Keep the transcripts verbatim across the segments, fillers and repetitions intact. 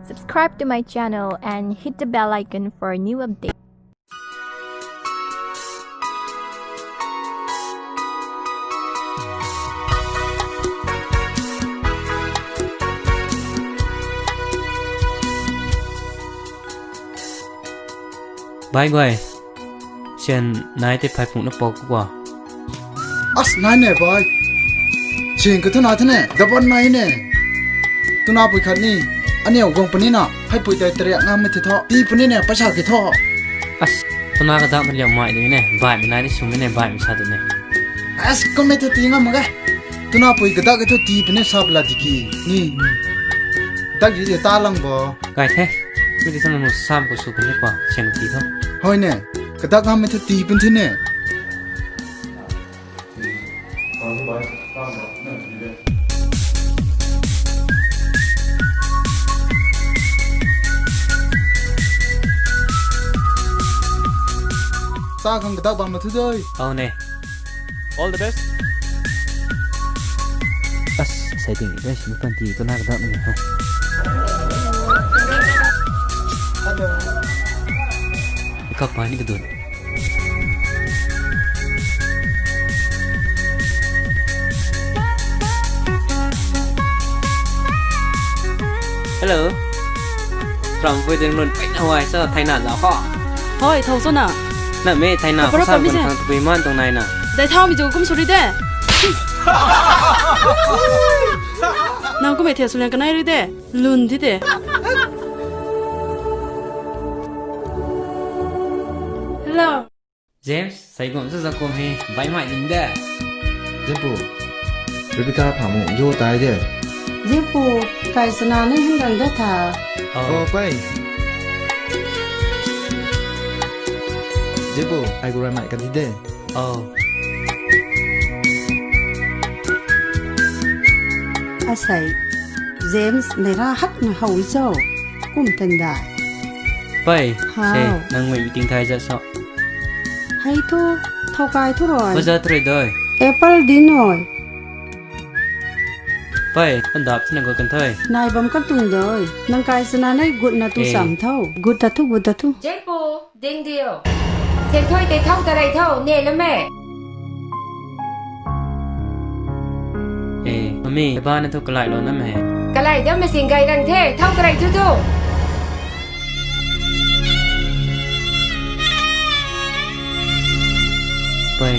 Subscribe to my channel and hit the bell icon for new updates. Bhai guay, syan nai tei phai pung na pok kua. As nai ne bhai. Syan ka thu nai the ne, double nai ne. Tuna pui khat ni, aniu guang puni na, phai pui tei tariak ngam me thi tho. Ti puni ne, paisa ki tho. As, tuna ka dak na liau mai di ne, baihmei nai di sw mi ne, baihmei sa di ne. As, kum me thu ti ngam mak ge. Tuna pui ka dak thu ti puni sa pala di ki. Ni. Dak di ta lang bo. Kai the. Mi di sa na nu sam ko sw puni kwa, syan ti tho. Hoi ne. Ka dak ngam me thu ti pun thi ne. Sa khang ka dak bam ma thu doi. Au ne. All the best. As, sai ding guys, mi panty ko na ka dak ni ha. Hello. Kap pa ni ka dun. Hello. From Puiding Lun, pei na huai sa, thaina zau kho. Hoi, thau sa na. Na me thaina, Apara ko sa pami bun se. Thang tupui man tong nai na. Dai thau mi zu kum suri de. Nang kum e the suliang kanai ri de. Lun thi de. Hello. James, sai gum sa za kum hi, bai mai ding de. Jimpu, Rebecca phamu yo tai de. Jimpu, kai sana ni hin gang de tha. Oh. Oh, pai. Jimpu, ai gu rai mai kan di de. Oh. Asei, James, nei ra hak na hau i cho. Kum tan dai. Pai, hau. Se, nang mei meeting thai za so. Hei thu, thau kai thu roi. Baza thu roi doi. Apple din roi. Pai, kan dap thina go kan thoi. Nai bam kan tung doi. Nang kai sana nei gut na tu eh. Sam thau. Gut ta thu, gut ta thu. Jaipu, ding dio. Sen thoi te thau ta rei thau, ne la me. Eh, mami, ba na thu kalai lo na me. Kalai dam me sing gai rang the, thau ta rei thu thu. Pai,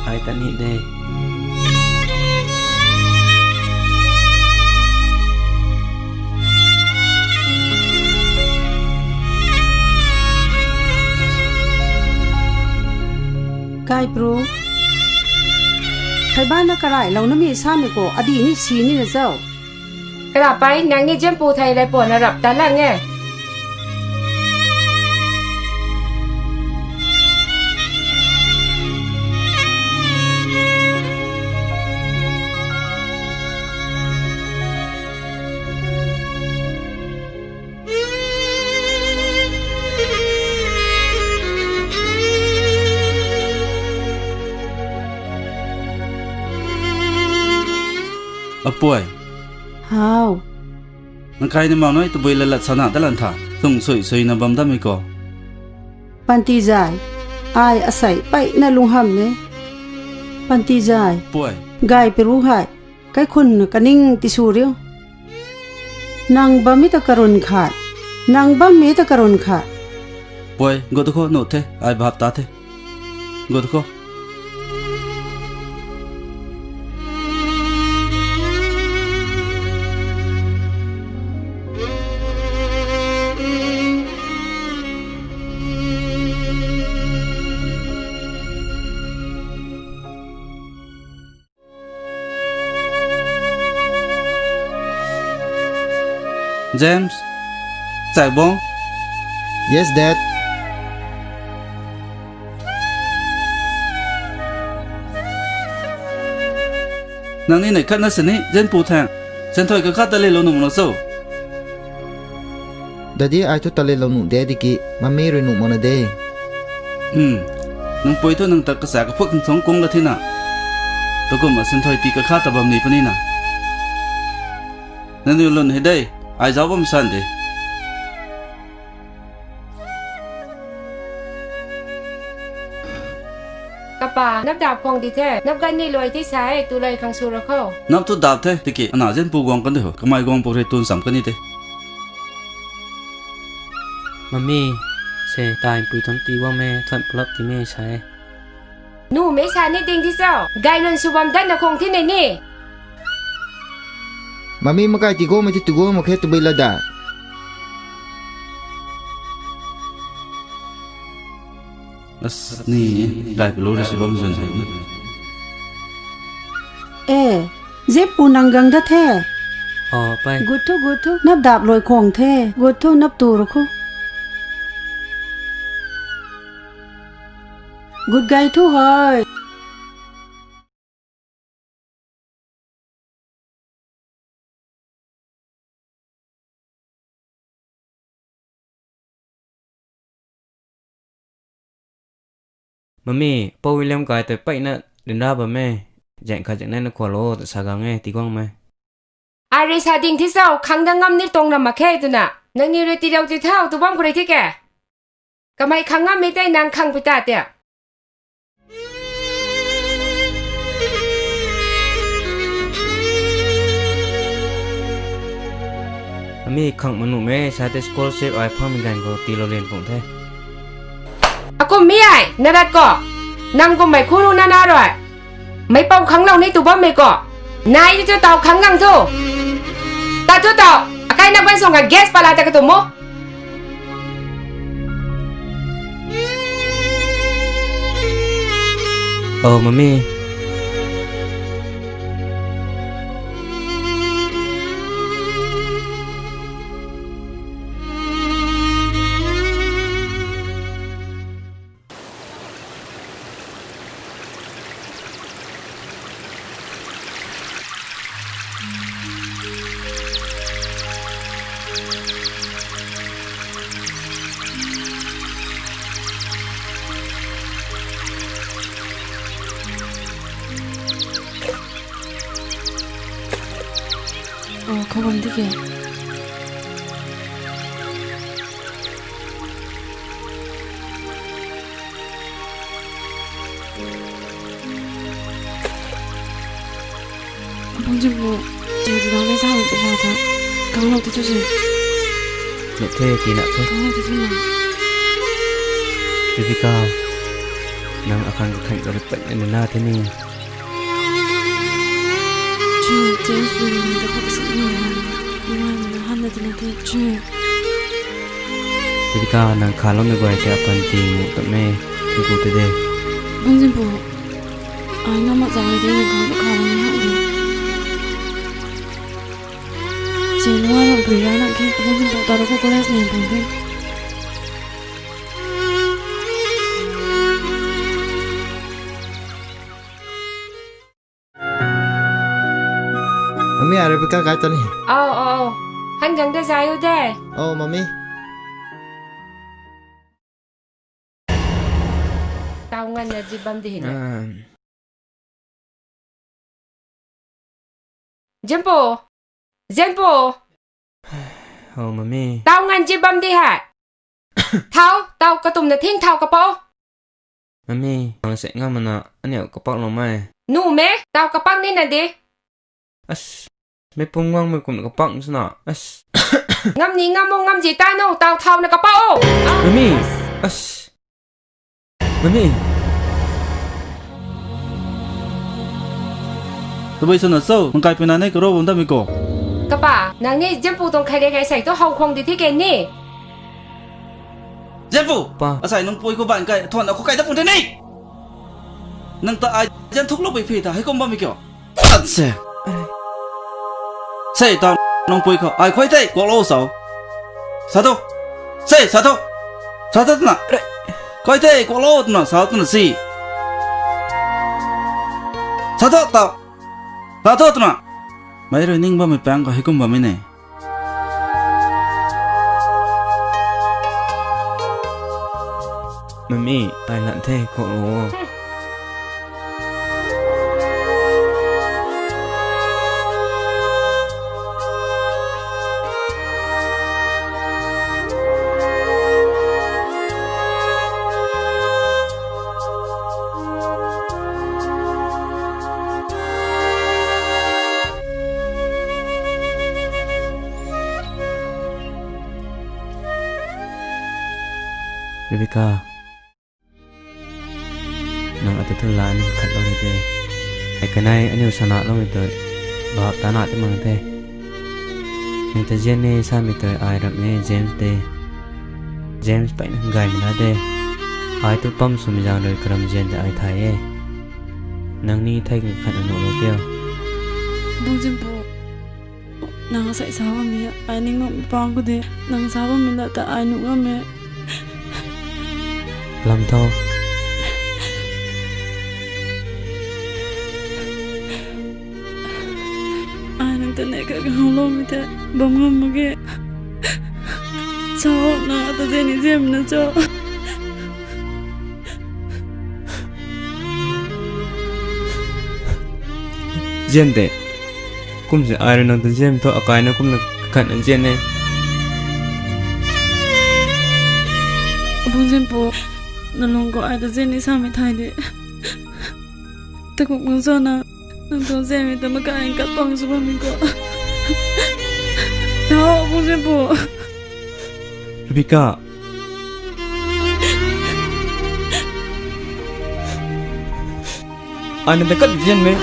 ai ta ni de. Kai pru. Kai ba na karai lou na mi sa mi ko, adi ni si ni na zau. Kara pai, nang ni Jempu thei lai po na rap ta lang e. Apuai. Hau. Nang kai ni mau noi tabui lalat sana dalan tha. Tung sui sui na bam dam mi ko. Panty zai. Ai asei pai na lung ham ne. Panty zai. Puai. Gai peru hai. Kaikhun kaning tisu riu. Nang bam mi ta karun khat. Nang bam mi ta karun khat. Puai, go tu kho, no the, ai bhap ta the. Go tu kho. James, Chaibong. Yes, Dad. Nang ni nei khat na sini, Jenpu thang. Sen thoi kakhat ta le lo nung na so. Daddy, ai thu ta le lo nu de diki, mami rui nu mana de. Hmm. Nang pui thu nang ta kasa kaphuk thang thong kung la thina. Tukum a sen thoi pi kakhat ta bam ni pani na. Nang ni lun hei de, ai zau bam san de. Pa, nap dap khwang di the. Nap gan ni luai ti sa e, tu luai khang sw ra khou. Nap tu dap the, tiki ana Zinpu guang kan di ho. Kamei guang pu rui tun sam kan ni te. Mami, se tai pui tuang ti guang me, thuan plap ti me sa e. Nu me sa ni ding di cho. Gay nunc sw bam dan na khwang thi ne ni. Mami makai ti guang me ti tu guang mak khe tu bui la da. As ni, gay pelu rui sw bam zun zun. E, Zinpu nang gang da the. O, pai. Gut thu, gut thu, nap dap luai khwang the. Gut thu, nap tu ra khou. Gut gay thu hoi. Mami, Pou William kai tei peyna dinra bam e. Zaeng khat zaeng nai na khwa lo, ta sa gang e, ti guang me. Ai rui sa ding thi cho, khang da ngam ni tong ra mak khe twna. Nangniw rui ti rau ti thau, tu bam khou rui thi ke. Kamei khang ngam me tei nang khang pui ta tia. Mami khang manu me, sa tei scholarship ai phang mi gan khou ti lou lian pung the. Akum mi ai, na rat ko. Nang kum mei khuru na na rui. Mei pou khang lou ni tu bam mei ko. Nai ni tu tau khang ngang thu. Ta thu tau, akai na ban song ka gas pala ta ka tu mo. O, Mami. O, khou bam di ke. Bungzin bu, jing ti dang nei sa sa ta. Kang lou ti tu si. Nek the, ti na the. Kang lou ti tu na. Rebecca, nang akhang ka khang ka rui pat na na the ni. Chu, James bu ni ta phak si ni han. Ni han na han na ti na the. Chu. Rebecca, nang kha lou na guay te apan ti mu ta me. Ti ku te de. Bungzin bu. Ai na mak zang de na kha lou ni han de. Che nua na bui ra na ke. Bungzin bu ta ro ko college ni bu de. Mami, ai Rebecca kai ta ni. Au, au, au. Han gang da zai u de. Au, Mami. Tau ngan na jip bam di hi na. Um. Zinpu. Zinpu. Au, Mami. Tau ngan jip bam di hai. Thau, tau katumna thing thau kapau. Mami, nang se ngam mana aniu kapau lou mai. Nu me, tau kapau ni na di. As, mei pum guang mei kum kapau sina. As. Ngam ni ngam mo ngam ji ta no, tau thau na kapau. Mami, as. Mami. Tabui sana cho, mangkai pina nei karo bam da mi ko. Kapa, nang ni Zinpu tuang khai le khai sai tu hau khwang di thi ke ni. Zinpu! Pa. Asai nang pui khou ban kai, thuan akhou kai da pung the ni! Nang ta ai zan thuk lou pui phi ta, hei kum bam mi kyo? Tat se! Sei ta, nang pui khou, ai khoi tei, kuak lou sau. Sa tu! Sei, sa tu! Sa tu twna! Khoi tei, kuak lou twna, sa twna si! Sa tu tau! Sa tu twna! Mei rui ning bam mi pang khou hei kum bam mi ne. Mami, ai lan the khou o. Rebecca, nang ata thu la aniu khat lou ni te. Ai kanei aniu sana lou ni tu, bap ta na ti mang the. Nang ta zian ni samei tu ai ram e James de. James peyna gaymei na de. Ai tu pam swmei zaeng rui karam zian ta ai thay e. Nang ni thei kan khat na nuh lou tio. Bungzinpu, nang asei sa bammei ai ning mak pang khou de, nang sa bammei la ta ai nuh ngam e. Lam tho. Ai nang ta ne kha kahungloumei the, bam ngam mak ge. Cho, nang ata zian ni zianmei na cho. Zian de. Kum se ai rui nang ta zianmei thu akaina kumna khat na zian e. Bungzinpu, nang lung khou ai ta zian ni samei thay de. Takum nang cho na, nang tuang zianmei ta makai kat pang sw bammei khou. Tho, Bungzinpu. Rebecca. Ai nang ta kat zianmei.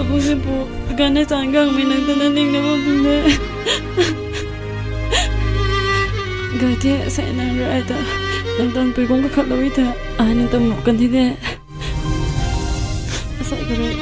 Bungzinpu, ganv e chan gangmei nang ta na ningna bam tuang de. Gay the, asei nang rui ai ta, nang tanpui kum kakhatlou e the, ai nang ta mu kan thi de. Asei kha rui